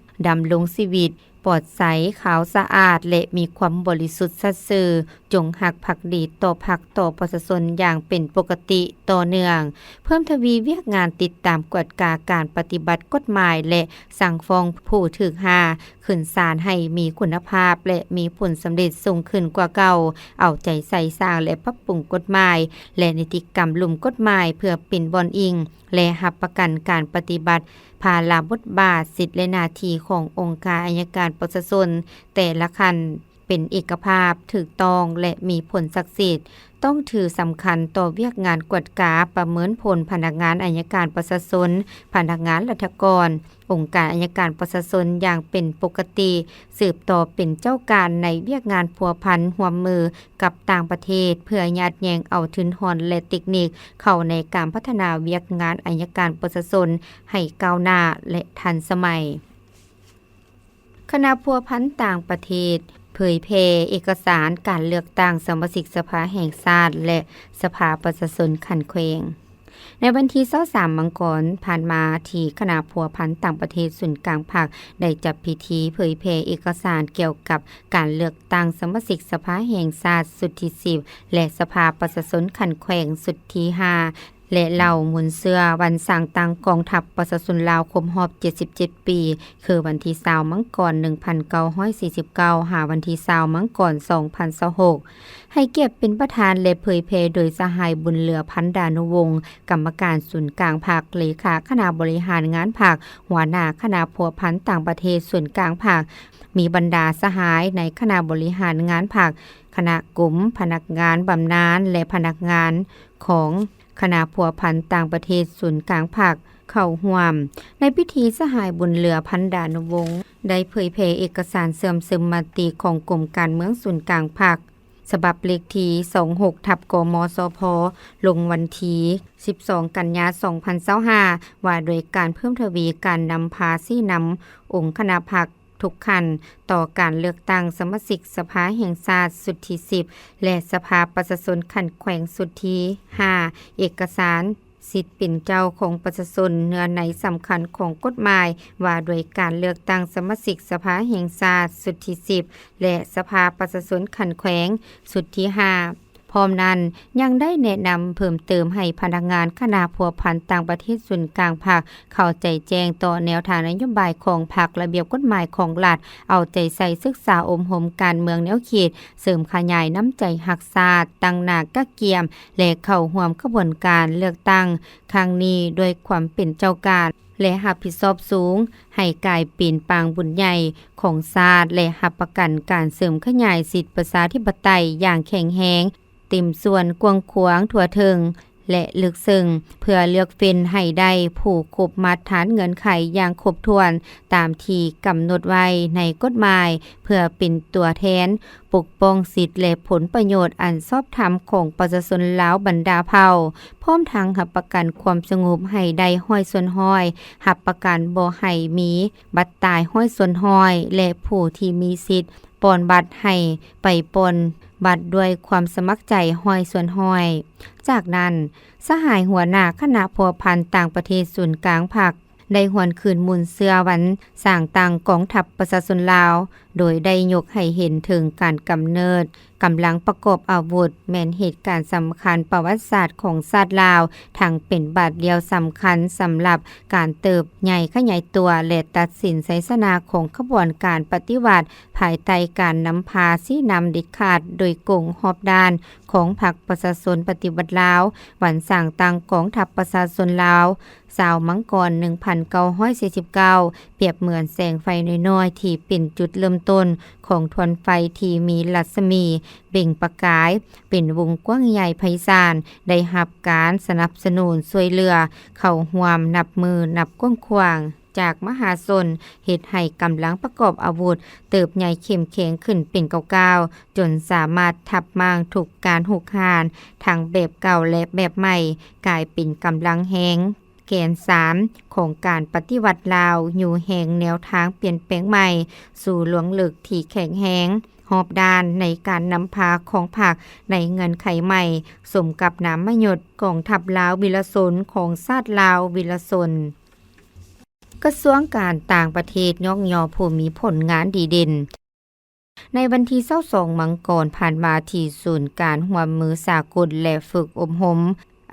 ດຳລົງຊີວິດ, ປ ປອດໃສ, ຂາວສະອາດ ແລະ ມີຄວາມບໍລິສຸດສັດຊື່, ຈົ່ງຮັກພັກດີຕໍ່ພັກ, ຕໍ່ປະຊາຊົນຢ່າງເປັນປົກກະຕິຕໍ່ເນື່ອງ, ເພີ່ມທະວີວຽກງານຕິດຕາມກວດກາການປະຕິບັດກົດໝາຍ ແລະ ສັ່ງຟ້ອງຜູ້ຖືກຫາຂຶ້ນສານໃຫ້ມີຄຸນນະພາບ ແລະ ມີຜົນສຳເລັດສູງຂຶ້ນກວ່າເກົ່າ, ເອົາໃຈໃສ່ສ້າງ ແລະ ປັບປຸງກົດໝາຍ ແລະ ນິຕິກຳລຸ່ມກົດໝາຍ ເພື່ອເປັນບ່ອນອີງ ແລະ ຮັບປະກັນການປະຕິບັດພາລະບົດບາດ, ສິດ ແລະ ໜ້າທີ່ຂອງອົງການໄອຍະການປະຊາຊົນແຕ່ລະຂັ້ນ ເປັນເອກະພາບ, ຖືກຕ້ອງ ແລະ ມີຜົນສັກສິດ, ຕ້ອງຖືສຳຄັນຕໍ່ວຽກງານກວດກາ, ປະເມີນຜົນພະນັກງານໄອຍະການປະຊາຊົນ, ພະນັກງານລັດຖະກອນ, ອົງການໄອຍະການປະຊາຊົນຢ່າງເປັນປົກກະຕິ, ສືບຕໍ່ເປັນເຈົ້າການໃນວຽກງານພົວພັນຮ່ວມມືກັບຕ່າງປະເທດ ເພື່ອຍາດແຍ່ງເອົາທຶນຮອນ ແລະ ເຕັກນິກເຂົ້າໃນການພັດທະນາວຽກງານໄອຍະການປະຊາຊົນໃຫ້ກ້າວໜ້າ ແລະ ທັນສະໄໝ. ຄະນະພົວພັນຕ່າງປະເທດເຜີຍແຜ່ເອກະສານການເລືອກຕັ້ງສະມາຊິກສະພາແຫ່ງຊາດ ແລະ ສະພາປະຊາຊົນຂັ້ນແຂວງ. ໃນວັນທີຊາວສາມ ມັງກອນຜ່ານມາ, ທີ່ຄະນະພົວພັນຕ່າງປະເທດສູນກາງພັກ ໄດ້ຈັດພິທີເຜີຍແຜ່ເອກະສານກ່ຽວກັບການເລືອກຕັ້ງສະມາຊິກສະພາແຫ່ງຊາດຊຸດທີສິບ ແລະ ສະພາປະຊາຊົນຂັ້ນແຂວງຊຸດທີຫ້າ ແລະ ເລົ່າມູນເຊື້ອວັນສ້າງຕັ້ງກອງທັບປະຊາຊົນລາວຄົບຮອບເຈັດສິບເຈັດປີ ຄືວັນທີຊາວ ມັງກອນ ໜຶ່ງພັນເກົ້າຮ້ອຍສີ່ສິບເກົ້າ ຫາວັນທີຊາວ ມັງກອນ ສອງພັນຊາວຫົກ ໃຫ້ກຽດເປັນປະທານ ແລະ ເຜີຍແຜ່ໂດຍສະຫາຍ ບຸນເຫຼືອ ພັນດານຸວົງ ກຳມະການສູນກາງພັກ, ເລຂາຄະນະບໍລິຫານງານພັກ, ຫົວໜ້າຄະນະພົວພັນຕ່າງປະເທດສູນກາງພັກ, ມີບັນດາສະຫາຍໃນຄະນະບໍລິຫານງານພັກ, ຄະນະກົມ, ພະນັກງານບຳນານ ແລະ ພະນັກງານຂອງ ຄະນະພົວພັນຕ່າງປະເທດສູນກາງພັກເຂົ້າຮ່ວມ. ໃນພິທີ, ສະຫາຍ ບຸນເຫຼືອ ພັນດານຸວົງ ໄດ້ເຜີຍແຜ່ເອກະສານເຊື່ອມຊຶມມະຕິຂອງກົມການເມືອງສູນກາງພັກ ສະບັບເລກທີ ສອງຫົກ ທັບ ກມສພ ລົງວັນທີ ສິບສອງ ກັນຍາ ສອງພັນຊາວຫ້າ ວ່າດ້ວຍການເພີ່ມທະວີການນຳພາຊີ້ນຳອົງຄະນະພັກ ທຸກຂັ້ນ ຕໍ່ການເລືອກຕັ້ງສະມາຊິກສະພາແຫ່ງຊາດຊຸດທີສິບ ແລະ ສະພາປະຊາຊົນຂັ້ນແຂວງຊຸດທີຫ້າ ເອກະສານສິດເປັນເຈົ້າຂອງປະຊາຊົນ, ເນື້ອໃນສຳຄັນຂອງກົດໝາຍວ່າດ້ວຍການເລືອກຕັ້ງສະມາຊິກສະພາແຫ່ງຊາດຊຸດທີສິບ ແລະ ສະພາປະຊາຊົນຂັ້ນແຂວງຊຸດທີຫ້າ. ພ້ອມນັ້ນ ຍັງໄດ້ແນະນຳເພີ່ມເຕີມໃຫ້ພະນັກງານຄະນະພົວພັນຕ່າງປະເທດສູນກາງພັກ ເຂົ້າໃຈແຈ້ງຕໍ່ແນວທາງນະໂຍບາຍຂອງພັກ, ລະບຽບກົດໝາຍຂອງລັດ, ເອົາໃຈໃສ່ສຶກສາອົບຮົມການເມືອງແນວຄິດ, ເສີມຂະຫຍາຍນ້ຳໃຈຮັກຊາດ, ຕັ້ງໜ້າກະກຽມ ແລະ ເຂົ້າຮ່ວມຂະບວນການເລືອກຕັ້ງຄັ້ງນີ້ດ້ວຍຄວາມເປັນເຈົ້າການ ແລະ ຮັບຜິດຊອບສູງ, ໃຫ້ກາຍເປັນປາງບຸນໃຫຍ່ຂອງຊາດ ແລະ ຮັບປະກັນການເສີມຂະຫຍາຍສິດປະຊາທິປະໄຕຢ່າງແຂງແຮງ, ເຕັມສ່ວນ, ກວ້າງຂວາງ, ທົ່ວເຖິງ ແລະ ເລິກເຊິ່ງ ເພື່ອເລືອກເຟັ້ນໃຫ້ໄດ້ຜູ້ຄົບມາດຖານເງື່ອນໄຂຢ່າງຄົບຖ້ວນຕາມທີ່ກຳນົດໄວ້ໃນກົດໝາຍ ເພື່ອເປັນຕົວແທນປົກປ້ອງສິດ ແລະ ຜົນປະໂຫຍດອັນຊອບທຳຂອງປະຊາຊົນລາວບັນດາເຜົ່າ, ພ້ອມທັງຮັບປະກັນຄວາມສະຫງົບໃຫ້ໄດ້ຮ້ອຍສ່ວນຮ້ອຍ, ຮັບປະກັນບໍ່ໃຫ້ມີບັດຕາຍຮ້ອຍສ່ວນຮ້ອຍ ແລະ ຜູ້ທີ່ມີສິດປ່ອນບັດໃຫ້ໄປປ່ອນ ບັດດ້ວຍຄວາມສະໝັກໃຈຮ້ອຍສ່ວນຮ້ອຍ. ຈາກນັ້ນ, ສະຫາຍຫົວໜ້າຄະນະພົວພັນຕ່າງປະເທດສູນກາງພັກ ໄດ້ຫວນຄືນມູນເຊື້ອວັນສ້າງຕັ້ງກອງທັບປະຊາຊົນລາວ, ໂດຍໄດ້ຍົກໃຫ້ເຫັນເຖິງການກຳເນີດກຳລັງປະກອບອາວຸດ ແມ່ນເຫດການສຳຄັນປະຫວັດສາດຂອງຊາດລາວ, ທັງເປັນບາດລ້ຽວສຳຄັນສຳລັບການເຕີບໃຫຍ່ຂະຫຍາຍຕົວ ແລະ ຕັດສິນໄຊຊະນະຂອງຂະບວນການປະຕິວັດ ພາຍໃຕ້ການນຳພາຊີ້ນຳເດັດຂາດໂດຍກົງຮອບດ້ານຂອງພັກປະຊາຊົນປະຕິວັດລາວ, ວັນສ້າງຕັ້ງກອງທັບປະຊາຊົນລາວ ຊາວມັງກອນ ໜຶ່ງພັນເກົ້າຮ້ອຍສີ່ສິບເກົ້າ ປຽບເໝືອນແສງໄຟນ້ອຍໆ ທີ່ເປັນຈຸດເລີ່ມຕົ້ນຂອງທວນໄຟທີ່ມີລັດສະໝີເປັ່ງປະກາຍເປັນວົງກວ້າງໃຫຍ່ໄພສານ, ໄດ້ຮັບການສະໜັບສະໜູນຊ່ວຍເຫຼືອເຂົ້າຮ່ວມນັບໝື່ນນັບກວ້າງຂວາງ ຈາກມະຫາຊົນ ເຮັດໃຫ້ກຳລັງປະກອບອາວຸດເຕີບໃຫຍ່ເຂັ້ມແຂງຂຶ້ນເປັນກ້າວໆ ຈົນສາມາດທັບມ້າງທຸກການຮຸກຮານ ທັງແບບເກົ່າ ແລະ ແບບໃໝ່, ກາຍເປັນກຳລັງແຮງແກນສາມຂອງການປະຕິວັດລາວ, ຍູ້ແຮງແນວທາງປ່ຽນແປງໃໝ່ສູ່ລວງເລິກທີ່ແຂງແຮງຮອບດ້ານໃນການນຳພາຂອງພັກໃນເງື່ອນໄຂໃໝ່, ສົມກັບນາມມະຍົດກອງທັບລາວວິລະຊົນຂອງຊາດລາວວິລະຊົນ. ກະຊວງການຕ່າງປະເທດຍ້ອງຍໍຜູ້ມີຜົນງານດີເດັ່ນ. ໃນວັນທີຊາວສອງມັງກອນຜ່ານມາ ທີ່ສູນການຮ່ວມມືສາກົນ ແລະ ຝຶກອົບຮົມ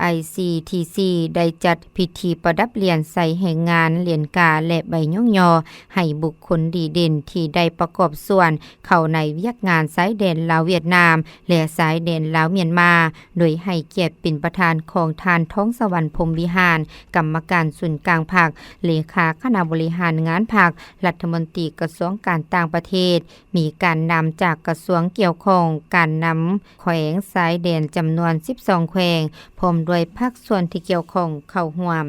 ໄອຊີທີຊີ ໄດ້ຈັດພິທີປະດັບຫຼຽນໃສ່ແຮງງານຫຼຽນກາ ແລະ ໃບຍ້ອງຍໍໃຫ້ບຸກຄົນດີເດັ່ນທີ່ໄດ້ປະກອບສ່ວນເຂົ້າໃນວຽກງານຊາຍແດນລາວຫວຽດນາມ ແລະ ຊາຍແດນລາວມຽນມາ, ໂດຍໃຫ້ກຽດເປັນປະທານຂອງທ່ານ ທອງສະຫວັນ ພົມວິຫານ ກຳມະການສູນກາງພັກ, ເລຂາຄະນະບໍລິຫານງານພັກ, ລັດຖະມົນຕີກະຊວງການຕ່າງປະເທດ, ມີການນຳຈາກກະຊວງກ່ຽວຂ້ອງ, ການນຳແຂວງຊາຍແດນຈຳນວນສິບສອງແຂວງ, ພ້ອມດ້ວຍພາກສ່ວນທີ່ກ່ຽວຂ້ອງເຂົ້າຮ່ວມ.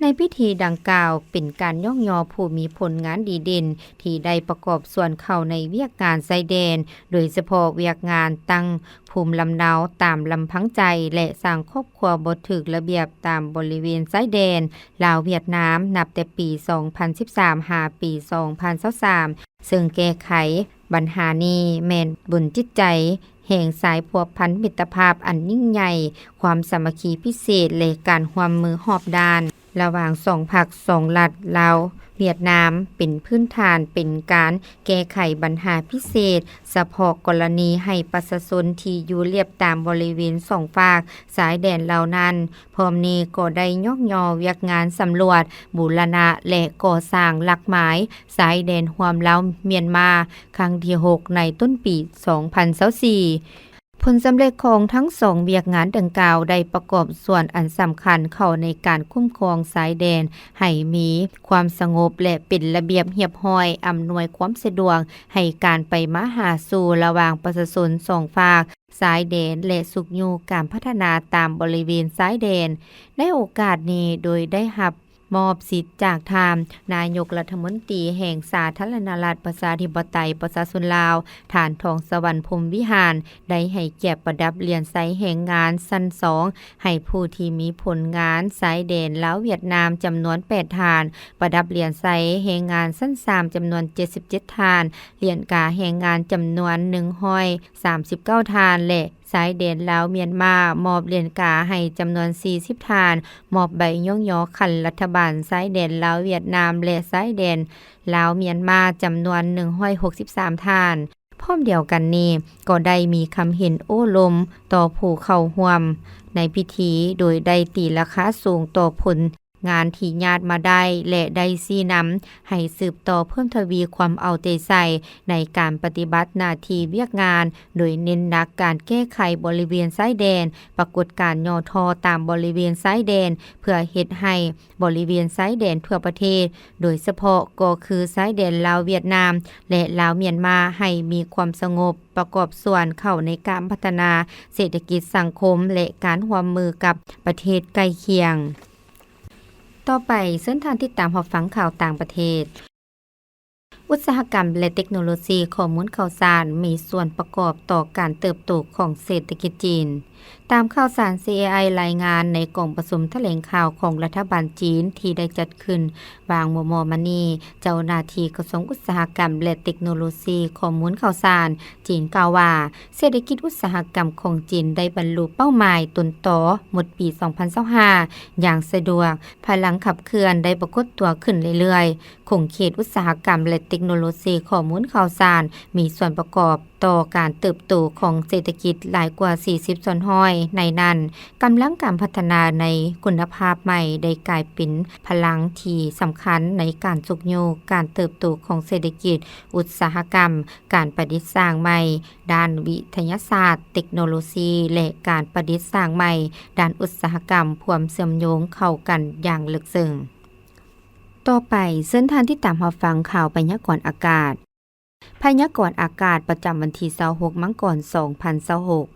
ໃນພິທີດັ່ງກ່າວ ເປັນການຍ້ອງຍໍຜູ້ມີຜົນງານດີເດັ່ນ ທີ່ໄດ້ປະກອບສ່ວນເຂົ້າໃນວຽກງານຊາຍແດນ, ໂດຍສະເພາະວຽກງານຕັ້ງພູມລຳເນົາຕາມລຳພັງໃຈ ແລະ ສ້າງຄອບຄົວບໍ່ຖືກລະບຽບຕາມບໍລິເວນຊາຍແດນລາວຫວຽດນາມ ນັບແຕ່ປີສອງພັນສິບສາມ ຫາປີສອງພັນຊາວສາມ ເຊິ່ງແກ້ໄຂບັນຫານີ້ແມ່ນບຸນຈິດໃຈ, ແຮງສາຍພົວພັນມິດຕະພາບອັນຍິ່ງໃຫຍ່, ຄວາມສາມັກຄີພິເສດ ແລະ ການຮ່ວມມືຮອບດ້ານ ລະຫວ່າງສອງພັກສອງລັດ ລາວ-ຫວຽດນາມ ເປັນພື້ນຖານ ເປັນການແກ້ໄຂບັນຫາພິເສດ ສະເພາະກໍລະນີໃຫ້ປະຊາຊົນທີ່ຢູ່ລຽບຕາມບໍລິເວນສອງຟາກຊາຍແດນເຫຼົ່ານັ້ນ. ພ້ອມນີ້ກໍໄດ້ຍ້ອງຍໍວຽກງານສຳຫຼວດ, ບູລະນະ ແລະ ກໍ່ສ້າງຫຼັກໝາຍຊາຍແດນຮ່ວມລາວ-ມຽນມາ ຄັ້ງທີຫົກ ໃນຕົ້ນປີສອງພັນຊາວສີ່. ຜົນສຳເລັດຂອງທັງສອງວຽກງານດັ່ງກ່າວ ໄດ້ປະກອບສ່ວນອັນສຳຄັນເຂົ້າໃນການຄຸ້ມຄອງຊາຍແດນໃຫ້ມີຄວາມສະຫງົບ ແລະ ເປັນລະບຽບຮຽບຮ້ອຍ, ອຳນວຍຄວາມສະດວກໃຫ້ການໄປມາຫາສູ່ລະຫວ່າງປະຊາຊົນສອງຟາກຊາຍແດນ ແລະ ຊຸກຍູ້ການພັດທະນາຕາມບໍລິເວນຊາຍແດນ. ໃນໂອກາດນີ້ ໂດຍໄດ້ຮັບ ມອບສິດຈາກທ່ານນາຍົກລັດຖະມົນຕີແຫ່ງສາທາລະນະລັດ ປະຊາທິປະໄຕ ປະຊາຊົນລາວ, ທ່ານ ທອງສະຫວັນ ພົມວິຫານ ໄດ້ໃຫ້ກຽດປະດັບຫຼຽນໃສ່ແຮງງານຊັ້ນສອງ ໃຫ້ຜູ້ທີ່ມີຜົນງານຊາຍແດນລາວຫວຽດນາມ ຈຳນວນແປດທ່ານ, ປະດັບຫຼຽນໃສ່ແຮງງານຊັ້ນສາມ ຈຳນວນເຈັດສິບເຈັດທ່ານ, ຫຼຽນກາແຮງງານຈຳນວນໜຶ່ງຮ້ອຍສາມສິບເກົ້າທ່ານ ແລະ ຊາຍແດນລາວ-ມຽນມາ ມອບຫຼຽນກາໃຫ້ຈຳນວນສີ່ສິບທ່ານ, ມອບໃບຍ້ອງຍໍຂັ້ນລັດຖະບານຊາຍແດນລາວ-ຫວຽດນາມ ແລະ ຊາຍແດນລາວ-ມຽນມາ ຈຳນວນໜຶ່ງຮ້ອຍຫົກສິບສາມທ່ານ. ພ້ອມດຽວກັນນີ້ ກໍໄດ້ມີຄຳເຫັນໂອ້ລົມຕໍ່ຜູ້ເຂົ້າຮ່ວມໃນພິທີ, ໂດຍໄດ້ຕີລາຄາສູງຕໍ່ຜົນ ງານທີ່ຍາດມາໄດ້ ແລະ ໄດ້ຊີ້ນຳໃຫ້ສືບຕໍ່ເພີ່ມທະວີຄວາມເອົາໃຈໃສ່ໃນການປະຕິບັດໜ້າທີ່ວຽກງານ, ໂດຍເນັ້ນໜັກການແກ້ໄຂບໍລິເວນຊາຍແດນ, ປາກົດການຫຍໍ້ທໍ້ຕາມບໍລິເວນຊາຍແດນ, ເພື່ອເຮັດໃຫ້ບໍລິເວນຊາຍແດນທົ່ວປະເທດ, ໂດຍສະເພາະກໍຄືຊາຍແດນລາວຫວຽດນາມ ແລະ ລາວມຽນມາ ໃຫ້ມີຄວາມສະຫງົບ, ປະກອບສ່ວນເຂົ້າໃນການພັດທະນາເສດຖະກິດສັງຄົມ ແລະ ການຮ່ວມມືກັບປະເທດໃກ້ຄຽງ. ຕໍ່ໄປ, ເຊີນທ່ານຕິດຕາມຮັບຟັງຂ່າວຕ່າງປະເທດ. ອຸດສາຫະກຳ ແລະ ເຕັກໂນໂລຊີຂໍ້ມູນຂ່າວສານ ມີສ່ວນປະກອບຕໍ່ການເຕີບໂຕຂອງເສດຖະກິດຈີນ. ຕາມຂ່າວສານ ຊີເອໄອ ລາຍງານ, ໃນກອງປະຊຸມຖະແຫຼງຂ່າວຂອງລັດຖະບານຈີນ ທີ່ໄດ້ຈັດຂຶ້ນຫວ່າງມໍ່ໆມານີ້, ເຈົ້າໜ້າທີ່ກະຊວງອຸດສາຫະກຳ ແລະ ເຕັກໂນໂລຊີຂໍ້ມູນຂ່າວສານ ຈີນກ່າວວ່າ ເສດຖະກິດອຸດສາຫະກຳຂອງຈີນໄດ້ບັນລຸເປົ້າໝາຍຕົ້ນຕໍໝົດປີສອງພັນຊາວຫ້າຢ່າງສະດວກ, ພະລັງຂັບເຄື່ອນໄດ້ປາກົດຕົວຂຶ້ນເລື້ອຍໆ. ຂົງເຂດອຸດສາຫະກຳ ແລະ ເຕັກໂນໂລຊີຂໍ້ມູນຂ່າວສານ ມີສ່ວນປະກອບຕໍ່ການເຕີບໂຕຂອງເສດຖະກິດຫຼາຍກວ່າສີ່ສິບສ່ວນຮ້ອຍ, ໃນນັ້ນ ກຳລັງການພັດທະນາໃນຄຸນນະພາບໃໝ່ໄດ້ກາຍເປັນພະລັງທີ່ສຳຄັນໃນການຊຸກຍູ້ການເຕີບໂຕຂອງເສດຖະກິດອຸດສາຫະກຳ, ການປະດິດສ້າງໃໝ່ດ້ານວິທະຍາສາດ, ເຕັກໂນໂລຊີ ແລະ ການປະດິດສ້າງໃໝ່ດ້ານອຸດສາຫະກຳ ພວມເຊື່ອມໂຍງເຂົ້າກັນຢ່າງເລິກເຊິ່ງ. ຕໍ່ໄປ, ເຊີນທ່ານຕິດຕາມຮັບຟັງຂ່າວພະຍາກອນອາກາດ. ພະຍາກອນອາກາດປະຈຳວັນທີຊາວຫົກ ມັງກອນ ສອງພັນຊາວຫົກ,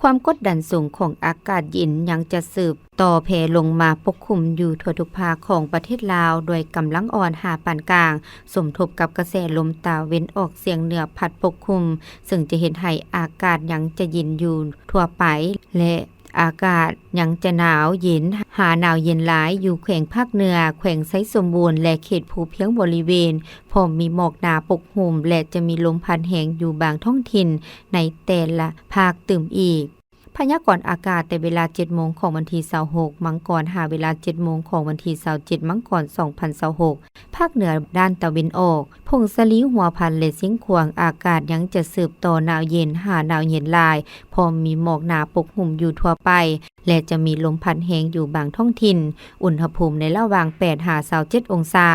ຄວາມກົດດັນສູງຂອງອາກາດເຢັນຍັງຈະສືບຕໍ່ແຜ່ລົງມາປົກຄຸມຢູ່ທົ່ວທຸກພາກຂອງປະເທດລາວ ດ້ວຍກຳລັງອ່ອນຫາປານກາງ, ສົມທົບກັບກະແສລົມຕາເວັນອອກສຽງເໜືອພັດປົກຄຸມ, ເຊິ່ງຈະເຮັດໃຫ້ອາກາດຍັງຈະເຢັນຢູ່ທົ່ວໄປ ແລະ ອາກາດຍັງຈະໜາວເຢັນຫາໜາວເຢັນຫຼາຍຢູ່ແຂວງພາກເໜືອ, ແຂວງໄຊສົມບູນ ແລະ ເຂດພູພຽງບໍລິເວນ, ພ້ອມມີໝອກໜາປົກຫຸ້ມ ແລະ ຈະມີລົມພັດແຮງຢູ່ບາງທ້ອງຖິ່ນໃນແຕ່ລະພາກຕື່ມອີກ. ພະຍາກອນອາກາດແຕ່ເວລາເຈັດໂມງຂອງວັນທີຊາວຫົກມັງກອນ ຫາເວລາເຈັດໂມງຂອງວັນທີຊາວເຈັດມັງກອນ ສອງພັນຊາວຫົກ, ພາກເໜືອດ້ານຕາເວັນອອກ, ຜົ້ງສາລີຫົວພັນ ແລະ ຊຽງຂວາງ ອາກາດຍັງຈະສືບຕໍ່ໜາວເຢັນຫາໜາວເຢັນຫຼາຍ, ພ້ອມມີໝອກໜາປົກຫຸ້ມຢູ່ທົ່ວໄປ ແລະ ຈະມີລົມພັດແຮງຢູ່ບາງທ້ອງຖິ່ນ. ອຸນຫະພູມໃນລະຫວ່າງແປດຫາຊາວເຈັດອົງສາ.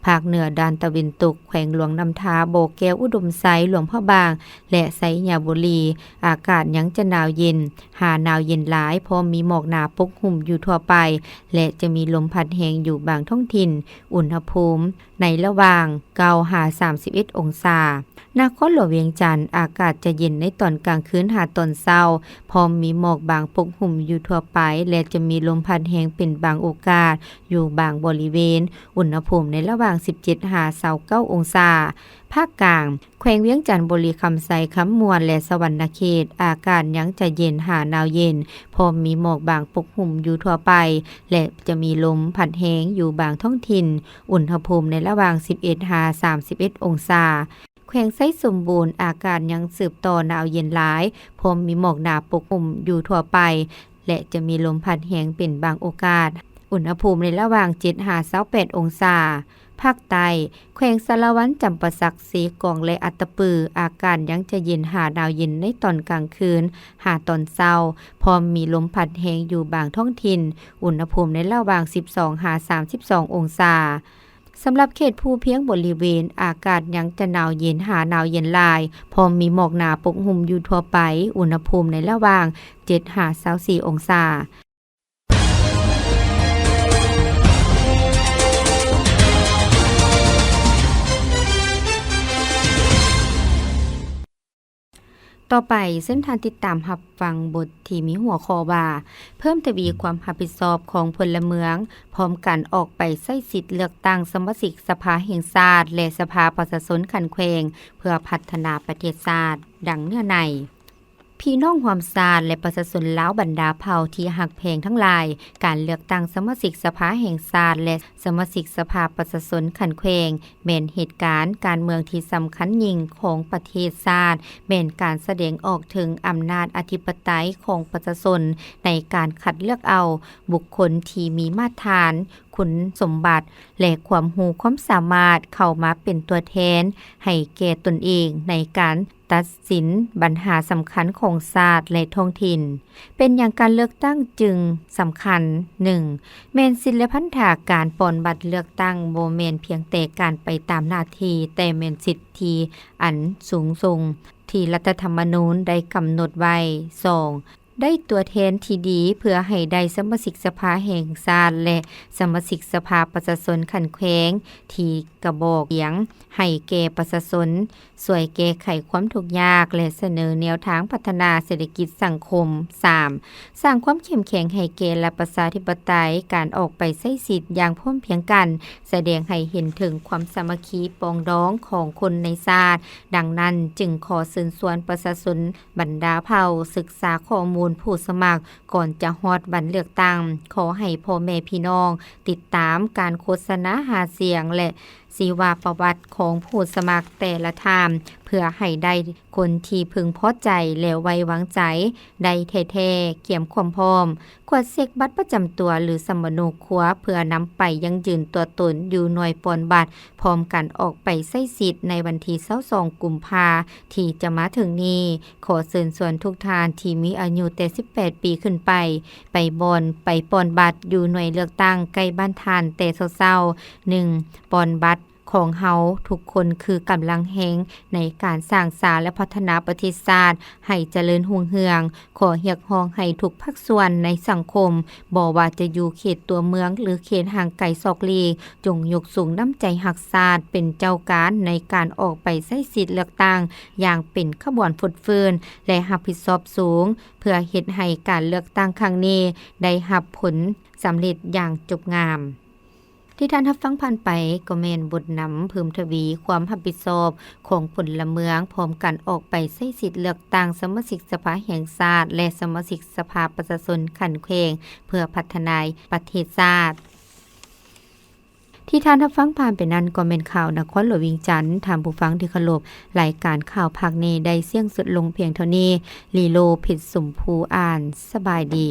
ພາກເໜືອດ້ານຕາເວັນຕົກ, ແຂວງຫຼວງນ້ຳທາ, ບໍ່ແກ້ວ, ອຸດົມໄຊ, ຫຼວງພະບາງ ແລະ ໄຊຍະບູລີ, ອາກາດຍັງຈະໜາວເຢັນຫາໜາວເຢັນຫຼາຍ, ພ້ອມມີໝອກໜາປົກຫຸ້ມຢູ່ທົ່ວໄປ ແລະ ຈະມີລົມພັດແຮງຢູ່ບາງທ້ອງຖິ່ນ. ອຸນຫະພູມໃນລະຫວ່າງເກົ້າຫາສາມສິບເອັດອົງສາ. ນະຄອນຫຼວງວຽງຈັນ, ອາກາດຈະເຢັນໃນຕອນກາງຄືນຫາຕອນເຊົ້າ, ພ້ອມມີໝອກບາງປົກຫຸ້ມຢູ່ທົ່ວໄປ ແລະ ຈະມີລົມພັດແຮງເປັນບາງໂອກາດຢູ່ບາງບໍລິເວນ. ອຸນຫະພູມໃນລະຫວ່າງສິບເຈັດຫາຊາວເກົ້າອົງສາ. ພາກກາງ, ແຂວງວຽງຈັນ, ບໍລິຄຳໄຊ, ຄຳມ່ວນ ແລະ ສະຫວັນນະເຂດ, ອາກາດຍັງຈະເຢັນຫາໜາວເຢັນ, ພ້ອມມີໝອກບາງປົກຫຸ້ມຢູ່ທົ່ວໄປ ແລະ ຈະມີລົມພັດແຮງຢູ່ບາງທ້ອງຖິ່ນ. ອຸນຫະພູມໃນລະຫວ່າງສິບເອັດຫາສາມສິບເອັດອົງສາ. ແຂວງໄຊສົມບູນ, ອາກາດຍັງສືບຕໍ່ໜາວເຢັນຫຼາຍ, ພ້ອມມີໝອກໜາປົກຫຸ້ມຢູ່ທົ່ວໄປ ແລະ ຈະມີລົມພັດແຮງເປັນບາງໂອກາດ. ອຸນຫະພູມໃນລະຫວ່າງເຈັດຫາຊາວແປດອົງສາ. ພາກໃຕ້, ແຂວງສາລະວັນ, ຈຳປາສັກ, ເຊກອງ ແລະ ອັດຕະປື, ອາກາດຍັງຈະເຢັນຫາໜາວເຢັນໃນຕອນກາງຄືນຫາຕອນເຊົ້າ, ພ້ອມມີລົມພັດແຮງຢູ່ບາງທ້ອງຖິ່ນ. ອຸນຫະພູມໃນລະຫວ່າງສິບສອງຫາສາມສິບສອງອົງສາ. ສຳລັບເຂດພູພຽງບໍລິເວນ, ອາກາດຍັງຈະໜາວເຢັນຫາໜາວເຢັນຫຼາຍ, ພ້ອມມີໝອກໜາປົກຫຸ້ມຢູ່ທົ່ວໄປ. ອຸນຫະພູມໃນລະຫວ່າງເຈັດຫາຊາວສີ່ອົງສາ. ຕໍ່ໄປ, ເຊີນທ່ານຕິດຕາມຮັບຟັງບົດທີ່ມີຫົວຂໍ້ວ່າ ເພີ່ມທະວີຄວາມຮັບຜິດຊອບຂອງພົນລະເມືອງ ພ້ອມກັນອອກໄປໃຊ້ສິດເລືອກຕັ້ງສະມາຊິກສະພາແຫ່ງຊາດ ແລະ ສະພາປະຊາຊົນຂັ້ນແຂວງ ເພື່ອພັດທະນາປະເທດຊາດ. ດັ່ງເນື້ອໃນ. ພີ່ນ້ອງຮ່ວມຊາດ ແລະ ປະຊາຊົນລາວບັນດາເຜົ່າທີ່ຮັກແພງທັງຫຼາຍ, ການເລືອກຕັ້ງສະມາຊິກສະພາແຫ່ງຊາດ ແລະ ສະມາຊິກສະພາປະຊາຊົນຂັ້ນແຂວງ ແມ່ນເຫດການການເມືອງທີ່ສຳຄັນຍິ່ງຂອງປະເທດຊາດ, ແມ່ນການສະແດງອອກເຖິງອຳນາດອະທິປະໄຕຂອງປະຊາຊົນໃນການຄັດເລືອກເອົາບຸກຄົນທີ່ມີມາດຖານ, ຄຸນສົມບັດ ແລະ ຄວາມຮູ້ຄວາມສາມາດເຂົ້າມາເປັນຕົວແທນໃຫ້ແກ່ຕົນເອງໃນການ ຕັດສິນບັນຫາສຳຄັນຂອງຊາດ ແລະ ທ້ອງຖິ່ນ. ເປັນຫຍັງການເລືອກຕັ້ງຈຶ່ງສຳຄັນ? ໜຶ່ງ ແມ່ນສິດ ແລະ ພັນທາການປ່ອນບັດເລືອກຕັ້ງ ບໍ່ແມ່ນພຽງແຕ່ການໄປຕາມໜ້າທີ່, ແຕ່ແມ່ນສິດທິອັນສູງສົ່ງທີ່ລັດຖະທຳມະນູນໄດ້ກຳນົດໄວ້. ສອງ ໄດ້ຕົວແທນທີ່ດີເພື່ອໃຫ້ໄດ້ສະມາຊິກສະພາແຫ່ງຊາດ ແລະ ສະມາຊິກສະພາປະຊາຊົນຂັ້ນແຂວງ ທີ່ກະບອກສຽງໃຫ້ແກ່ປະຊາຊົນ, ຊ່ວຍແກ້ໄຂຄວາມທຸກຍາກ ແລະ ສະເໜີແນວທາງພັດທະນາເສດຖະກິດສັງຄົມ. ສາມ ສ້າງຄວາມເຂັ້ມແຂງໃຫ້ແກ່ລັດປະຊາທິປະໄຕ, ການອອກໄປໃຊ້ສິດຢ່າງພ້ອມພຽງກັນ ສະແດງໃຫ້ເຫັນເຖິງຄວາມສາມັກຄີປອງດອງຂອງຄົນໃນຊາດ. ດັ່ງນັ້ນ, ຈຶ່ງຂໍເຊີນຊວນປະຊາຊົນບັນດາເຜົ່າ ສຶກສາຂໍ້ມູນຜູ້ສະໝັກ ກ່ອນຈະຮອດວັນເລືອກຕັ້ງ. ຂໍໃຫ້ພໍ່ແມ່ພີ່ນ້ອງຕິດຕາມການໂຄສະນາຫາສຽງ ແລະ ຊີວະປະຫວັດຂອງຜູ້ສະໝັກແຕ່ລະທ່ານ ເພື່ອໃຫ້ໄດ້ຄົນທີ່ເພິ່ງພໍໃຈ ແລະ ໄວ້ວາງໃຈໄດ້ແທ້ໆ. ກຽມຄວາມພ້ອມ ກວດເຊັກບັດປະຈຳຕົວ ຫຼື ສຳມະໂນຄົວ ເພື່ອນຳໄປຢັ້ງຢືນຕົວຕົນຢູ່ໜ່ວຍປ່ອນບັດ ພ້ອມກັນອອກໄປໃຊ້ສິດໃນວັນທີຊາວສອງ ກຸມພາ ທີ່ຈະມາເຖິງນີ້. ຂໍເຊີນຊວນທຸກທ່ານທີ່ມີອາຍຸແຕ່ສິບແປດປີຂຶ້ນໄປ ໄປບ່ອນ ໄປປ່ອນບັດຢູ່ໜ່ວຍເລືອກຕັ້ງໃກ້ບ້ານທ່ານແຕ່ເຊົ້າໆ. ໜຶ່ງ ປ່ອນບັດຂອງເຮົາທຸກຄົນຄືກຳລັງແຮງໃນການສ້າງສາ ແລະ ພັດທະນາປະເທດຊາດໃຫ້ຈະເລີນຮຸ່ງເຮືອງ. ຂໍຮຽກຮ້ອງໃຫ້ທຸກພາກສ່ວນໃນສັງຄົມ, ບໍ່ວ່າຈະຢູ່ເຂດຕົວເມືອງ ຫຼື ເຂດຫ່າງໄກສອກຫຼີກ, ຈົ່ງຍົກສູງນ້ຳໃຈຮັກຊາດເປັນເຈົ້າການໃນການອອກໄປໃຊ້ສິດເລືອກຕັ້ງຢ່າງເປັນຂະບວນຟົດຟື້ນ ແລະ ຮັບຜິດຊອບສູງ, ເພື່ອເຮັດໃຫ້ການເລືອກຕັ້ງຄັ້ງນີ້ໄດ້ຮັບຜົນສຳເລັດຢ່າງຈົບງາມ. ທີ່ທ່ານຮັບຟັງຜ່ານໄປກໍແມ່ນບົດນຳເພີ່ມທະວີຄວາມຮັບຜິດຊອບຂອງພົນລະເມືອງ ພ້ອມກັນອອກໄປໃຊ້ສິດເລືອກຕັ້ງສະມາຊິກສະພາແຫ່ງຊາດ ແລະ ສະມາຊິກສະພາປະຊາຊົນຂັ້ນແຂວງ ເພື່ອພັດທະນາປະເທດຊາດ. ເ ທີ່ທ່ານຮັບຟັງຜ່ານໄປນັ້ນກໍແມ່ນຂ່າວນະຄອນຫຼວງວຽງຈັນ. ທ່ານຜູ້ຟັງທີ່ເຄົາລົບ, ລາຍການຂ່າວພາກນີ້ໄດ້ສິ້ນສຸດລົງພຽງເທົ່ານີ້. ລີໂລ ເພັດຊົມພູ ອ່ານ. ສະບາຍດີ.